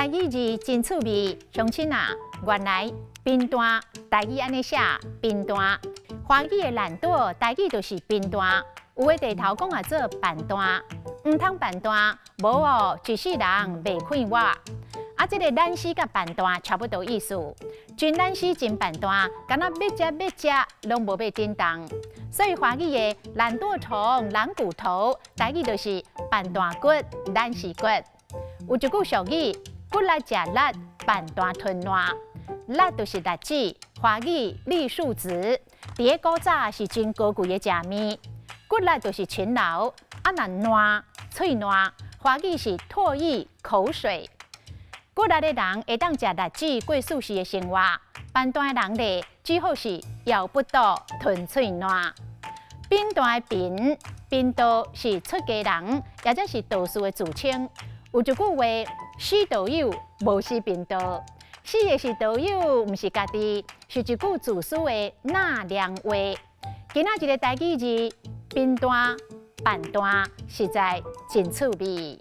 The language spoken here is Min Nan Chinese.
台語字真趣味，鄉親啊，原來貧惰台語按呢寫貧惰，華語的懶惰台語就是貧惰，有的地頭講啊做辦惰，毋通辦惰，無哦，一世人袂快活。啊，這个懶死佮辦惰差不多意思，真懶死真辦惰，敢若欲食欲食，攏無欲振動。所以華語的懶惰蟲、懶骨頭，台語就是辦惰骨、懶死骨。有一句俗語：骨力食力，辦惰吞爛。栗就是栗子，華語栗樹子，佇咧古早是真高貴的食物。骨力就是勤勞，啊若爛喙爛，華語是唾液、口水。骨力的人會當食栗子過舒適的生活，辦惰的人咧，只好是咬不到吞喙爛。貧惰的貧，貧道是出家人，或者是道士的自稱。有一句話：死道友，無死貧道。死的是道友，毋是家己，是一句自私的納涼話。今仔日的台語字，貧惰、辦惰，實在真趣味。